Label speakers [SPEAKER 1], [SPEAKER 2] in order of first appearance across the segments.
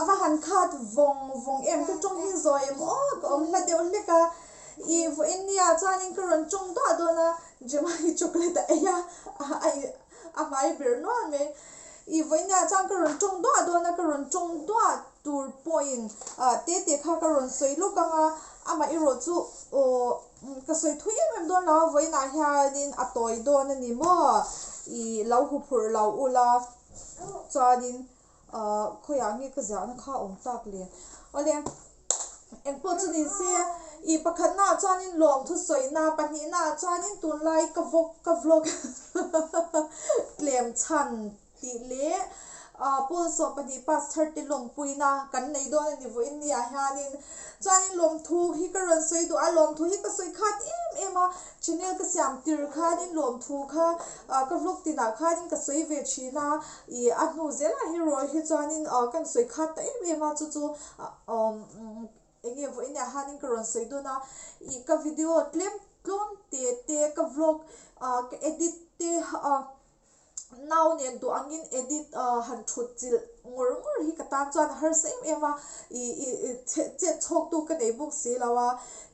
[SPEAKER 1] va han khat vawng vawng em ka tawng hi zawi em aw ka awm hla deuh hlek a ih vawiin nia chuanin ka rawn tawng duah dawn a Gemma hi chocolate a ei a a hmai ber nual mai ih vawiin nia chuan ka rawn tawng duah dawn a ka rawn tawng duah tur pawhin ah te te kha ka rawn sawi lawk ang a amaherawh chu aw ka sawi thui em em dawn lo a vawiinah hianin a tawi dawn a ni maw ih lo huphurh lo ula chuanin Ahh khawiah nge ka ziahna kha a awm tak le? Awle, engpawh chu ni se, ih pakhatnaah chuanin lawmthu sawina, pahnihnaah chuanin tunlai ka vlog ka vlog tlem chhan tih leh ahh Paul sawhpahnih pass thar te lawmpuina kan nei dawn a ni vawiin niah hianin chuanin lawmthu hi ka rawn sawi duh a, lawmthu hi ka sawi khat em em a, channel ka siam tir khanin lawmthu kha ah ka vlog tinah khanin ka sawi ve thin a. Ih a hnu zelah hi rawih hi chuanin ah kan sawi khat ta em em a chu chu umm eng nge vawiin ah hianin ka rawn sawi dawn a ih ka video tlem tlawm te te ka vlog ah ka edit te ah nau nen duh angin edit ah han thut chilh ngawr ngawr hi ka tan chuan a harsa em em a ih ih chet chhawk tu ka nei bawk si lo a.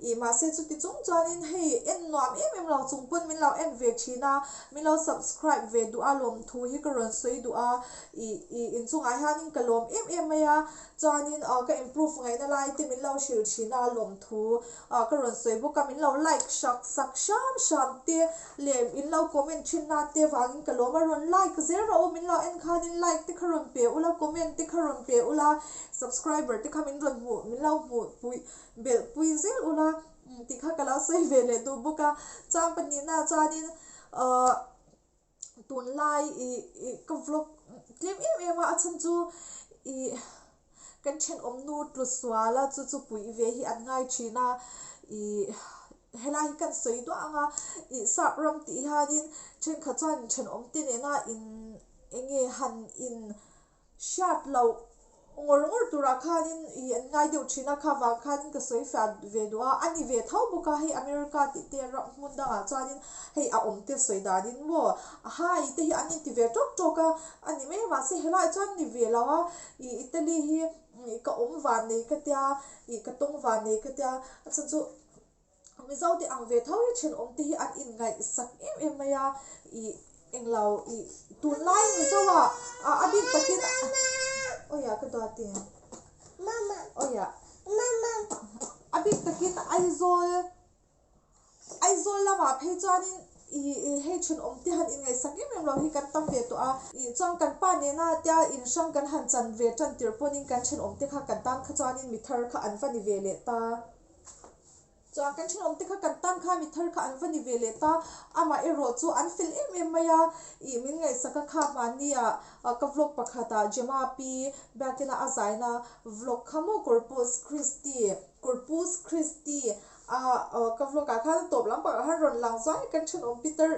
[SPEAKER 1] Ih mahse chuti chung chuanin hei en nuam em em lo chung pawn min lo en ve thin a, min lo subscribe ve duh a lawmthu hi ka rawn sawi duh a, ih ih inchungah hianin ka lawm em em mai a, chuanin ah ka improve ngaihna lai te min lo hrilh thin a lawmthu ah ka rawn sawi bawk a, min lo like sak sak hram hram te leh in lo comment thin na te vangin ka lawm a, rawn like zel rawh u min lo en khanin like te kha rawn pe ula comment te kha rawn pe ula subscriber te kha min rawn hmuh min lo hmuh pui Belh pui zel ula tih kha ka lo sawi ve leh duh bawk a, chuan pahnihna chuanin ahh tunlai ih ih ka vlog tlem em em a, a chhan chu ih kan thenawm nu tlu sual a chu chu puih ve hi an ngai thin a, ih helai hi kan sawi duah ang a, ih sap ram tih hianin thenkhat chuan thenawm te nena in eng nge han in Hriat loh ngawr ngawr turah khanin ih an ngai deuh thin a, kha vang khanin ka sawi fiah ve duh a, a ni ve tho bawk a, hei America tih te ram hmun dangah chuanin hei a awm te sawi danin maw hi te hi an inti ve tawk tawk a, a ni mai mahse helaiah chuan ni ve lo a, ih Italy hi ih ka awm van nei ka tia ih ka tawng van nei ka tia a chhan chu Mizo te ang ve tho hi thenawm te hi an inngaihsak em em mai a, ih englo ih tunlai Mizo ah a bik takin awiah ka duat e awiah a bik takin Aizawl Aizawl lamah phei chuanin ih hei thenawm te han inngaihsak em em lo hi kan tam ve tawh a, ih chuan kan pa nena tia inhrang kan han chan ve tan tirh pawhin kan thenawm te kha kan tan kha chuanin mi thar kha an va ni ve leh ta. Chuan kan thenawm te kha kan tan kha mi thar kha an va ni ve leh ta, amah erawh chu an fel em em mai a, ih min ngaihsak a kha hmanni ah ka vlog pakhat ah Gemma pi biakina a zaina vlog kha maw Corpus Christi Corpus Christi a ka vlog ah khan tawp lampang ah khan rawn lang zuai kan thenawm Peter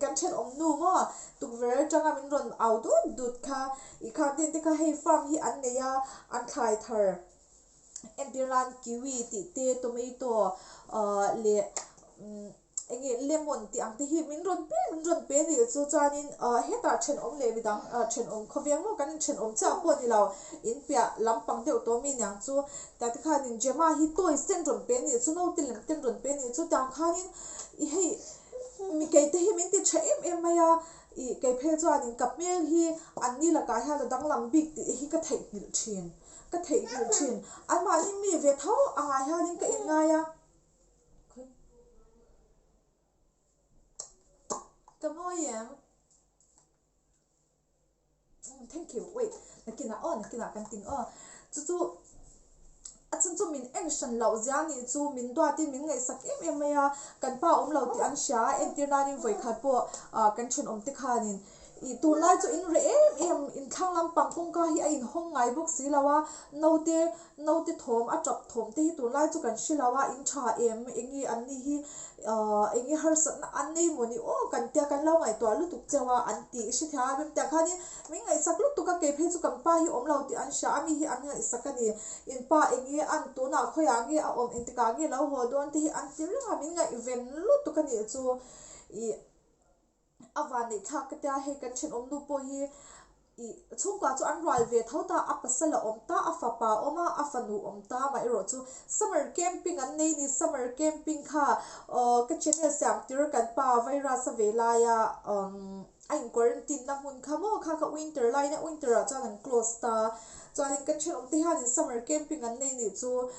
[SPEAKER 1] kan thenawm nu maw tukverh atanga min rawn au dut dut kha ih khang ten te kha hei farm hi an nei a an thlai thar. Entir nan kiwi tih te tomato ahh leh eng nge lemon tih ang te hi min rawn pe min rawn pe a nih chu chuanin ahh hetah thenawm leh midang ahh thenawm khawvel maw kan inthenawm chiah pawh a ni lo in piah lampang deuh tawh mi niang chu tiang te khanin Gemma hi toys te an rawn pe a nih chu naute lem te an rawn pe a nih chu tiang khanin i hei mi kei te hi min ti tha em em mai a ih kei phei chuanin ka hmel hi an ni lakah hian a danglam bik tih hi ka theihnghilh thin. Ka theihnghilh thin. Anmahni mi ve tho angah hianin ka inngai a. Ka mawi em? Thank you. Wait. Nakinah aw, nakinah kan ting aw. Chu chu a chhan chu min en hran loh zia nih chu min duatin min ngaihsak em em mai a. Kan pa awm lo tih an hria a, entir nanin vawikhat pawh kan thenawmte khanin Ih tunlai chu in reh em em, in thlang lampang kawngka hi a inhawng ngai bawk si lo a, naute naute thawm a tap thawm te hi tunlai chu kan hre lo a, in tha em eng nge an ni hi ahh eng nge harsatna an nei maw ni aw kan tia kan lo ngaihtuah lutuk cheu a an tih hrethiam a remtiang khanin min ngaihsak lutuk a kei phei chu kan pa hi awm lo tih an hria a mi hi an ngaihsak a ni, in pa eng nge an tunah khawiah nge a awm engtikah nge lo haw dawn te hi an ti reng a min ngaihven lutuk a nih chu ih. A van neih thlak ka tia hei kan thenawm nu pawh hi Ih, chhungkua chu an rual ve tho ta, a pasal a awm ta, a fapa a awm a, a fanu awm ta amaherawh chu summer camping an nei ni, summer camping kha aw ka channel siam tir kan pa virus a ve laia umm a in quarantine na hmun kha maw kha kha winter laiin a winter ah chuan an close ta, chuanin ka thenawm te hianin summer camping an nei nih chu.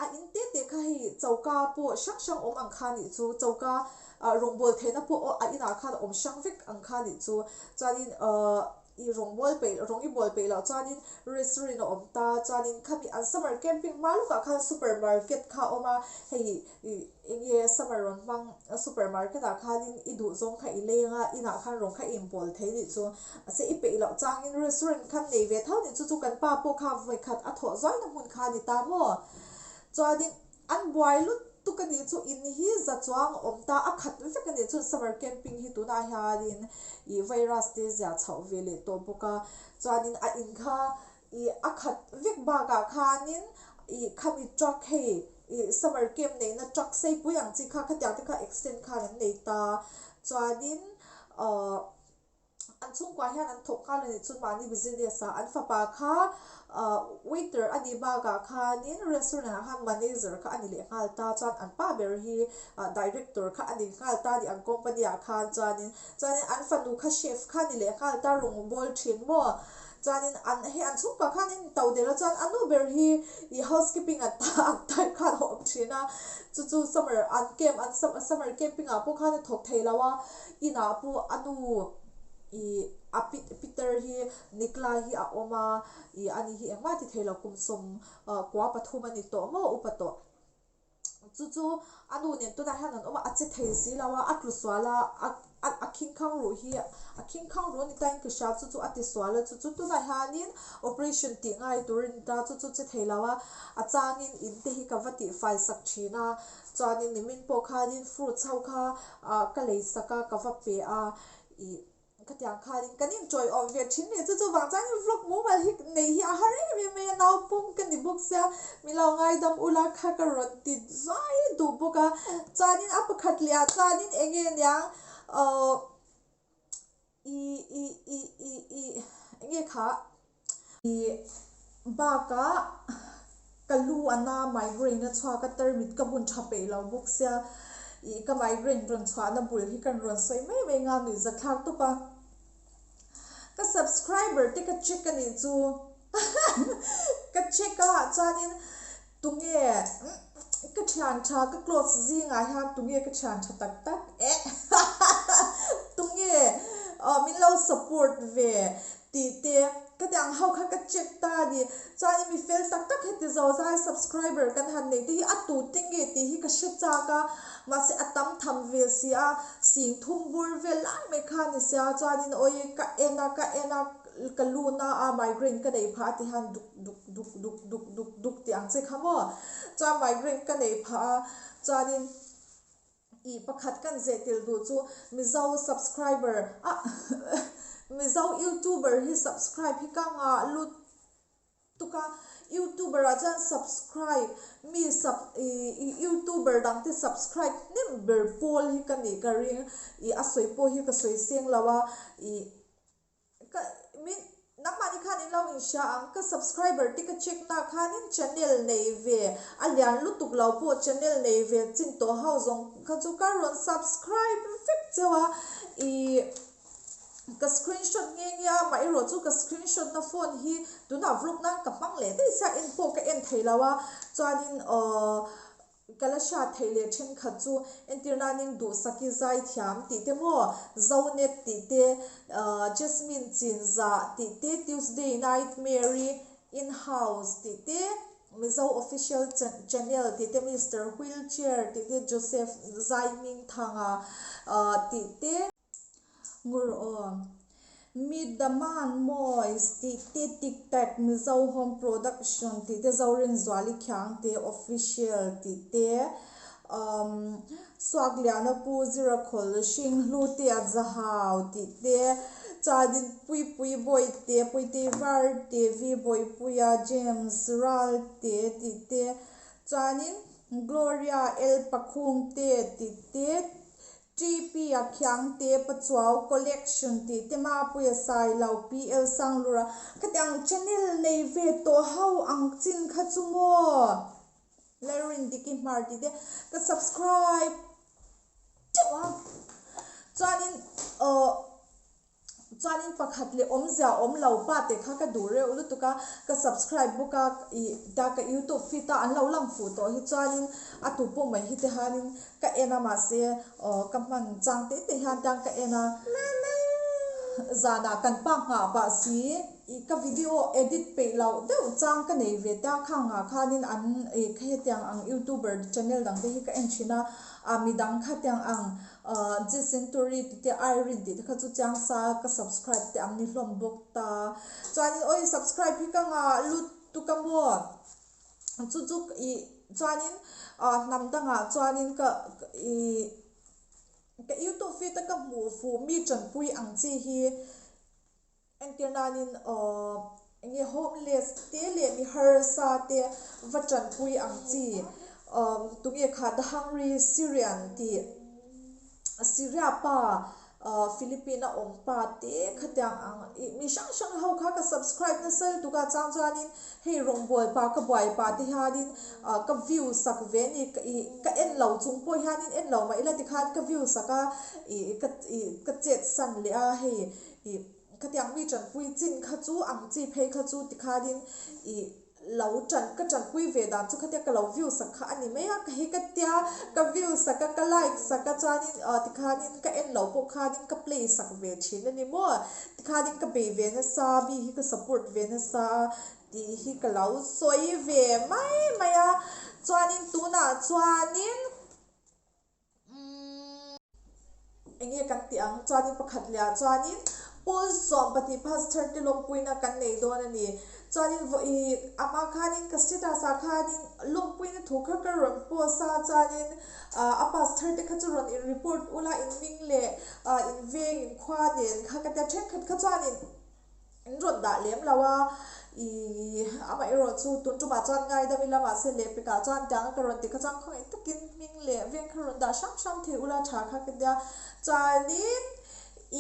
[SPEAKER 1] A in te te kha hei choka pawh hrang hrang awm ang kha nih chu, choka ah rawngbâwl theihna pawh aw a inah khan a awm hrang vek ang kha nih chu. Chuanin ahh i rawngbâwl peih rawng i bawl peih loh chuanin restaurant a awm ta, chuanin khami an summer camping hma lawkah khan super market kha a awm a, hei ih eng nge summer rawn hmang super market ah khanin i duh zawng kha i lei ang a, inah khan rawng kha i inbawl thei nih chu. Mahse i peih loh changin restaurant khan nei ve tho nih chu chu kan pa pawh kha vawikhat a thawh zuaina hmun kha a ni ta maw? Chuanin an buai lutuk a nih chu in hi za chuang a awm ta a khat vek a nih chuan summer camping hi tunah hianin ih virus te zia chhoh ve leh tawh bawk a chuanin a in kha ih a khat vek bakah khanin ih khami truck hei ih summer camp neihna truck seipui ang chi kha khatiang te kha extend khan an nei ta chuanin ahh. An chhungkua hian an thawk nghal a nih chuan mahni business ah an fapa kha waiter a nih bakah khanin restaurant ah khan manager kha a ni leh nghal ta chuan an pa ber hi director kha a ni nghal ta a ni ang company ah khan chuanin chuanin an fanu kha chef kha a ni leh nghal ta rawng bawl thin maw chuanin an hei an chhungkua khan in to der a chuan a nu ber hi ih housekeeping an ta ang type khan a awm thin a chu chu summer an camp an summer camping ah pawh khan a thawk thei lo a. Inah pawh a nu ih a pi Peter hi Nikla hi a awm a, ih ani hi engmah ti thei lo kum sawm kua pathum a ni tawh maw upa tawh. Chu chu a nu nen tunah hian an awm a, a che thei si lo a, a tlu sual a, a a khingkhang ruh hi a khingkhang ruh a ni tain ka hria chu chu a ti sual a, chu chu tunah hianin operation tih ngai tur a ni ta, chu chu che thei lo a, a changin in te hi ka va tihfai sak thin a. Chuanin nimin pawh khanin fruits ho kha ah ka lei sak a, ka va pe a, ih khatiang khanin kan inchawi awm ve thin ni chu chuvang chuanin vlog mumal hi nei hi a har em em mai a, naupawm ka ni bawk sia, min lo ngaidam ula kha ka rawn ti zuai duh bawk a, chuanin a pakhat leh ah chuanin eng nge niang ahh ih ih ih ih ih eng nge kha. Ih bakah ka lu a na migraine a chhuak a tarmit ka bun tha peih lo bawk sia ih ka migraine rawn chhuahna bul hi kan rawn sawi mai mai nga nuih za thlak tawp a ka subscriber te ka check a nih chu ka check a chuanin Tunge ka thian tha ka close zingah hian tunge ka thian tha tak tak eh tunge aw min lo support ve tih te ka ti ang ho kha ka check ta a ni chuanin mi fel tak tak heti zo zai subscriber kan han nei te hi a tu te nge tih hi ka hre chak a mahse a tam tham ve si a sing thum bur vel lai mai kha a ni sia chuanin awi ka en a ka en a. Ka lu na a migraine ka neih phah a ti hian duk duk duk duk duk duk duk tih ang che kha maw? Chuan migraine ka neih phah a chuanin ih pakhat kan zeh tel duh chu Mizo subscriber a Mizo youtuber hi subscribe hi ka ngah lut tuk a, youtuber ah chuan subscribe mi sub ih youtuber dang te subscribe hnem ber pawl hi ka nih ka ring ih a sawi pawh hi ka sawi seng lo a ih. Ka min nangmahni khan in lo inhria ang ka subscriber te ka check na khanin channel nei ve a lian lutuk lo pawh channel nei ve chin tawh ho zawng kha chu ka rawn subscribe vek cheu a ih ka screenshot nghe nghe a amaherawh chu ka screenshot na phone hi tunah vlog nan ka hmang leh daih sia en pawh ka en thei lo a chuanin aww Ka la hriat theih leh thenkhat chu entir nanin Duhsaki Zaithiam tih te maw, Zonet tih te, Jasmine Chinzah tih te, Tuesday Nightmare-i In-house tih te, Mizo Official Channel tih te, Mister Wheelchair tih te, Joseph Zaihmingthanga tih te. Ngur aw. Meet the Man Mois tih te Tic Tac Mizo Home Production tih te Zorinzuali Khiangte Official tih te umm Suakliana Pu Zira Khawl Hringhlu te a Zahau tih te Chuanin Puipui Bawihte Puitei Varte V Bawihpuia James Ralte tih te chuanin Gloria L Pakhungte tih te. TP-a Khiangte Pachuau Collection tih te Mapuia Sailo PL Sanglura khatiang channel nei ve tawh ho ang chin kha chu maw Lalrindiki Hmar tih te ka subscribe teuh a chuanin awh Chuanin pakhat leh awmzia awm lo pa te kha ka duh reuh lutuk a, ka subscribe bawk a, ih ta ka youtube feed a an lo lang fuh tawh hi chuanin a tu pawh mai hi te hianin ka en a mahse aw ka hman chang te te hian tang ka en a, zanah kan pa nghah pah si ih ka video edit peih loh deuh chang ka nei ve ta khang ah khanin an ih hetiang ang youtuber channel dang te hi ka en thin a, a midang khatiang ang Jesentury tih te Irene tih te kha chu chiang sa ka subscribe te ang ni hlawm bawk ta. Chuanin awi subscribe hi ka ngah lutuk a maw? Chu chu ih chuanin hnam dangah chuanin ka ih ka youtube feed a ka hmuh fuh mi tanpui ang chi hi Entir nanin aw enge homeless te leh mi harsa te va tanpui ang chi aw tunge kha the hungry Syrian tih Syria pa aw Philippine a awm pa te khatiang ang ih mi hrang hrang ho kha ka subscribe nasa lutuk a chang chuanin hei rawngbâwl pa ka buai pa te hianin ah ka view sak ve a ni ih ka en lo chung pawh hianin en lo mah ila tikhan ka view sak a ih ka ih ka chet san leh a hei Ih, khatiang mi tanpui chin kha chu ang chi phei kha chu tikhanin ih lo tan ka tanpui ve dan chu khatia ka lo view sak kha a ni mai a, ka hi ka tia ka view sak a ka like sak a chuanin ah tikhanin ka en loh pawh khanin ka play sak ve thin a ni maw tikhanin ka bei ve nasa mi hi ka support ve nasa a tih hi ka lo sawi ve mai mai a chuanin tunah chuanin. Umm enge kan tih ang chuanin pakhat leh ah chuanin Paul 12 Pastor te lawmpuina kan nei dawn a ni. Chuanin vawi amah khanin ka status ah khanin lawmpuina thu kha ka rawn post a chuanin ah a pastor te kha chu rawn in report ula in hming leh ah in veng in khua nen kha ka tia thenkhat kha chuanin In rawn dah lem lo a, ih amaherawh chu tun tumah chuan ngaidam ila mahse lehpekah chuan tiang a ka rawn ti kha chuan khawngaih takin hming leh veng kha rawn dah hrang hrang thei ula tha kha ka tia. Chuanin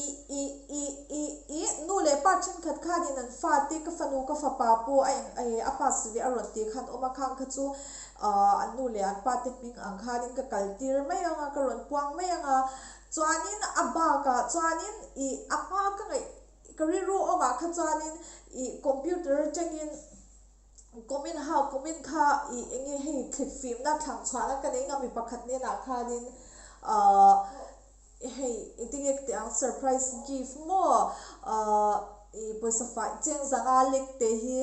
[SPEAKER 1] ih ih ih ih ih nu leh pa thenkhat khanin an fate ka fanu ka fapa pawh a eng eh a pass ve a rawn tih khan awm a khang kha chu ah an nu leh an pate hming ang khanin ka kal tir mai ang a ka rawn puang mai ang a. Chuanin a bakah chuanin ih a hma ka ngaih Ka rilru awmah kha chuanin ih computer atangin comment ho comment kha ih enge hei thlip fimna thlang chhuahna ka nei ngam mi pakhat hnenah khanin ahh hei engtinge ka tih ang surprise gift maw ahh ih pawisa fai cheng zanga lek te hi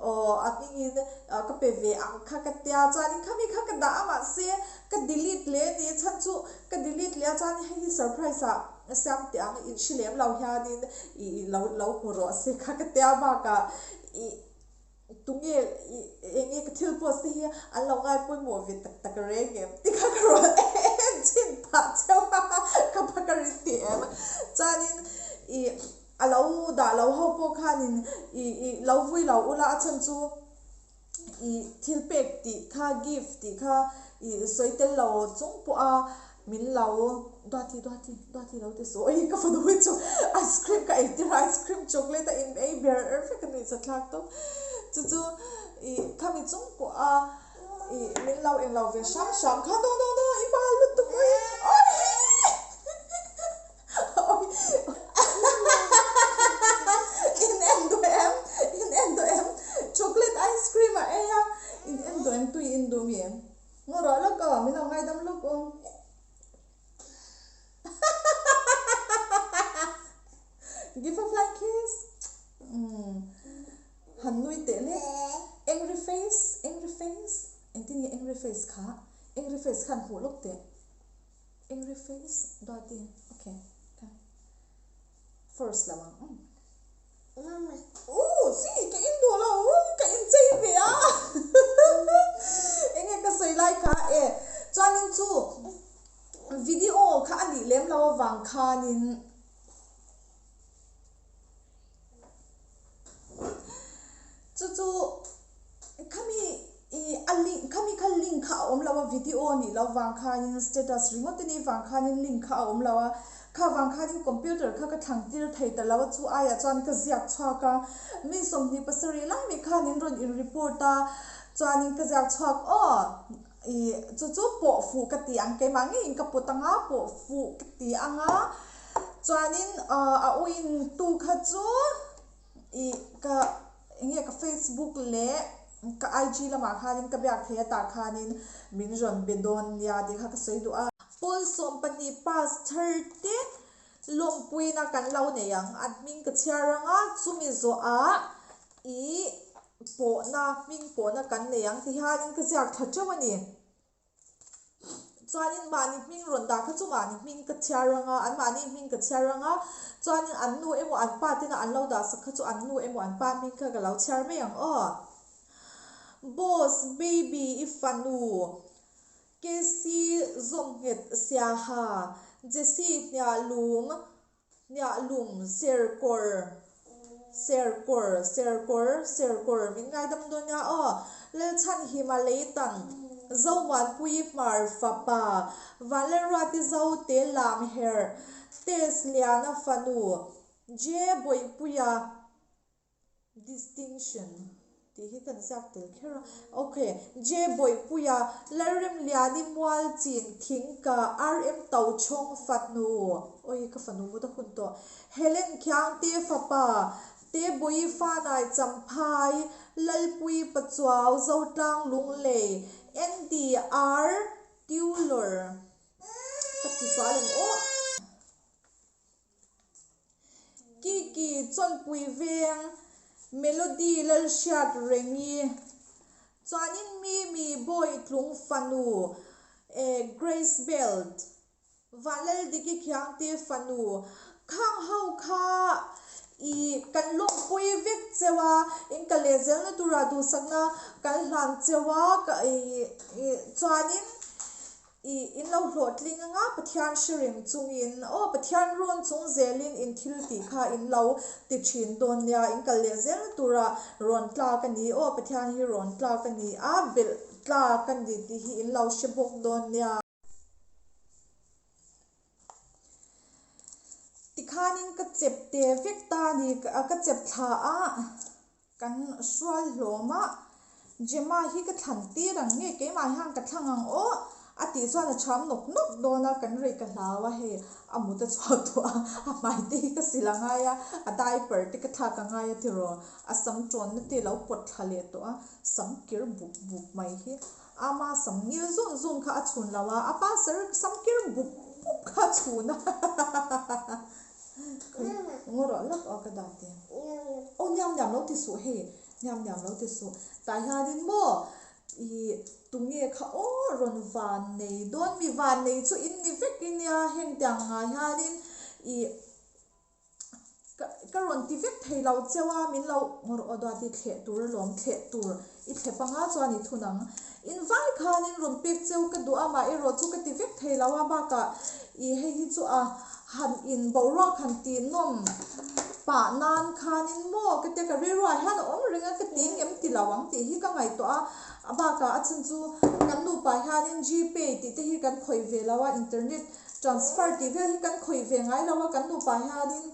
[SPEAKER 1] aw a hmingin ka pe ve ang kha ka tia chuanin khami kha ka dah a mahse ka delete leh a ni chhan chu ka delete leh a chuan hei hi surprise ah Siam teh ang in hre lem lo hianin ih lo lo hmu rawh se kha ka tia bakah ih tunge ih eng nge ka thil post te hi an lo ngai pawimawh ve tak tak reng em ti kha ka rawn en chhin phah cheu a ka pa ka rin tih em chuanin ih a lo dah lo ho pawh khanin ih ih lo vui lo ula a chhan chu ih thil pek tih kha gift tih kha ih sawi tel lo chung pawh a min lo duati duati duati lo ti suh awi ka fanu hi chu ice cream ka ei tir a ice cream chocolate a in ei ber vek a nuih zathlak tawp chu chu ih khami chung pawh a ih min lo englo ve hram hram kha no no no i bal lutuk awi awi In en duh em? In en duh em? Chocolate ice cream a ei a. In en duh em? Tui in duh mi em? Ngaw rawh lawk aw, min lo ngaidam lawk aw. Give a flying kiss. Umm. Han nui teh le. Angry face, angry face. Engtin nge angry face kha? Angry face khan hmuh lawk teh. Angry face duati ok ka first lo ang umm ooh si ka in duh lo ka in chei ve a enge ka sawi lai kha e chuanin chu video kha a nih lem lo avang khanin Chu chu khami ih a link khami kha link kha a awm lo a video nih loh vang khanin status ringawt a nih vang khanin link kha a awm lo a, kha vang khanin computer kha ka thlang tir thei ta lo a, chu aiah chuan ka ziak chhuak a, mi 27 lai mai khan in rawn in report a, chuanin ka ziak chhuak aw ih chu chu pawh fuh ka ti ang keimah ngeiin ka pawt anga pawh fuh ka ti anga chuanin a uin tu kha chu. Ih ka enge ka facebook leh ka IG lamah khanin ka biak thei a tah khanin min rawn be dawn nia tih kha ka sawi duh a. Pawl 12 pass thar te lawmpuina kan lo nei ang an hming ka chhiar ang a chumi zawhah ih pawhna hming pawhna kan nei ang ti hianin ka ziak thla teuh a ni. Chuanin mahni hming rawn dah kha chu mahni hming ka chhiar ang a, an mahni hming ka chhiar ang a, chuanin an nu emaw an pa tena an lo dah sak kha chu an nu emaw an pa hming kha ka lo chhiar mai ang aw. Boss baby i fanu KC Zawmnghet Siaha Jessie Hniahlung Hniahlum Serkawr Serkawr Serkawr Serkawr min ngaidam dawn nia aw. Lalchhanhima Leitan Zomuanpui Hmar Fapa Vanlalruati Zote Lamherh Tess Liana Fanu J Bawihpuia Distinction tih hi kan ziak tel kher a. Ok, J Bawihpuia, Lalremliani Mualchin Thingka, RM Tochhawng fanu, oi ka fanu mut a hun tawh, Helen Khiangte fapa, Tebawi Fanai Champhai, Lalpui Pachuau Zotlang Lunglei, NDR Tiulor ka ti sual em aw. Kiki Chawnpui veng Melody Lalhriat Rengi chuanin Mimi Bawitlung fanu eh Grace Belt Vanlaldiki Khiangte fanu khang ho kha ih kan lawmpui vek cheu a in ka leh zelna tura duhsakna kan hlan cheu a ih chuanin Ih, in lo hlawhtling anga Pathian hre reng chungin, aw Pathian rawn chung zelin in thil tih kha in lo ti thin dawn nia, in kal leh zelna tura rawn tlak a ni, aw Pathian hi rawn tlak a ni a, belh tlak a ni tih hi in lo hre bawk dawn nia. Tikhanin ka chep te vek ta a ni, ka chep thla a. Kan hrual hlawm a, Gemma hi ka thlan tir ang nge keimah hian ka thlang ang aw a tih chuan a chham nawk nawk dawn a, kan rei ka hlau a hei a mut a chhuak tawh a, a hmai te hi ka sil a ngai a, a diaper te ka thlak a ngai a tiraw, a sam tawnna te lo pawt thla leh tawh a, sam kir bup bup mai hi ama sam ngil zun zun kha a chhun lo a, a pa sir sam kir bup bup kha a chhun a. Khawi ngaw rawh lawk aw ka dah te. Aw niam niam lo ti suh hei niam niam lo ti suh. Tah hianin maw ih tunge kha aw rawn van nei dawn mi van nei chu in ni vek i nia heng tiang ah hianin ih ka ka rawn ti vek thei lo cheu a min lo ngaw rawh aw duat i thleh tur alawm thleh tur i thlep anga chuan i thun ang. In vai khanin rawn pek cheu ka duh a mah erawh chu ka ti vek thei lo a bakah ih hei hi chu a han in boruak han tih nawm pah nan khanin maw ka tia ka rilruah hian a awm reng a ka ti ngem ti lo ang tih hi ka ngaihtuah a a bakah a chhan chu kan nupa hianin gpay tih te hi kan khawih ve lo a internet transfer tih vel hi kan khawih ve ngai lo a kan nupa hianin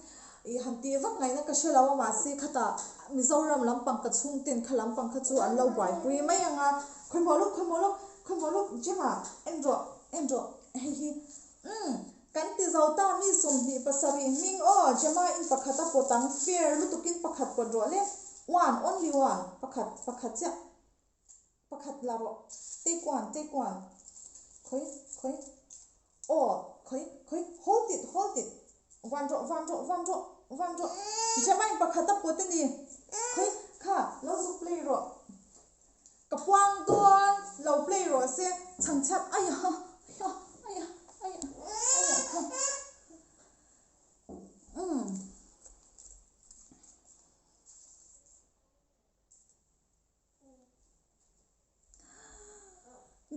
[SPEAKER 1] Ih han tih vak ngaihna ka hre lo a mahse khatah Mizoram lampang ka chhungten kha lampang kha chu an lo buaipui mai ang a, khawihmawh lawk khawihmawh lawk khawihmawh lawk Gemma en rawh en rawh hei hi umm kan ti zo ta mi 27 hming aw Gemma in pakhat a pawt ang fair lutukin pakhat pawt rawh le one only one pakhat pakhat chiah. Pakhat la rawh. Take one, take one. Khawi, khawi. Aw, khawi, khawi. Hold it, hold it. Van rawh, van rawh, van rawh, van rawh. Jemain pakhat a pawt a ni. Khawi, kha, lo zuk play rawh. Ka puang dawn, lo play rawh se. Chhangchhiat, aiah, aiah, aiah, aiah, aiah, kha. Umm.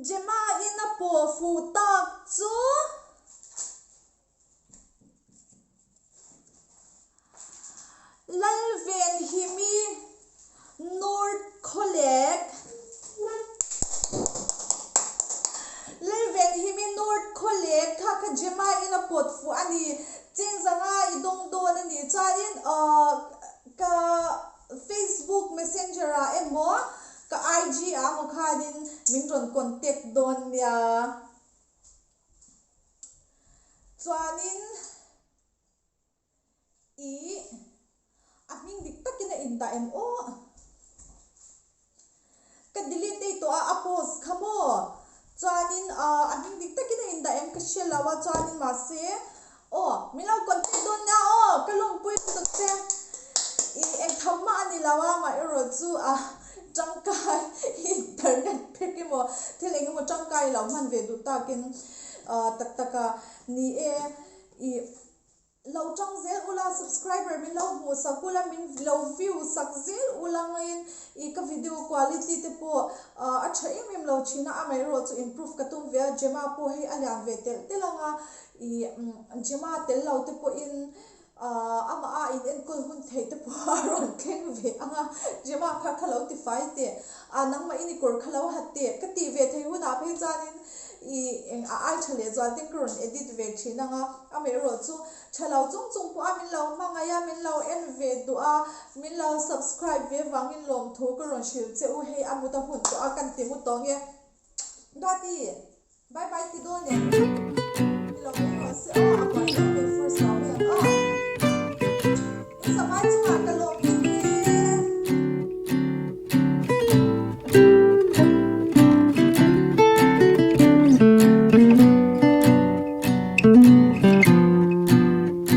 [SPEAKER 1] Gemma-in a pawh fuh tak chu Lalvenhimi North Khawlek. min rawn contact dawn nia. Chuanin ih a hming dik takin a indah em aw? Ka delete daih tawh a, a post kha maw? Chuanin ah a hming dik takin a indah em ka hre lo a, chuanin mahse aw min lo contact dawn nia aw ka lawmpui lutuk che. Ih engtham mah a ni lo a, amaherawh chu ah tangkai internet phek emaw thil eng emaw tangkai lo hman ve duh takin ah tak tak a ni e ih. Lo tang zel ula, subscriber min lo hmuh sak ula, min lo view sak zel ula ngaiin ih ka video quality te pawh a tha em em lo thin a, amaherawh chu improve ka tum ve a, Gemma pawh hei a lian ve telh telh ang a, ih Gemma tel lo te pawhin amah a in enkawl hun theih te pawh a rawn thleng ve ang a, Gemma kha kha lo ti fai teh, ah nangmah in i kawr kha lo ha teh ka tih ve thei hunah phei chuanin ih eng a ai tha leh zual ten ka rawn edit ve thin ang a. Amaherawh chu tha lo chung chung pawh a min lo hmangaih a, min lo en ve duh a, min lo subscribe ve vangin lawmthu ka rawn hrilh che u hei a mut a hun tawh a kan ti mu tawh nge. Duati, bye bye ti dawn em? Ni lo mai rawh se aw, a buai deuh mai first lo mai ang aw. In zavai chungah ka lawm vek.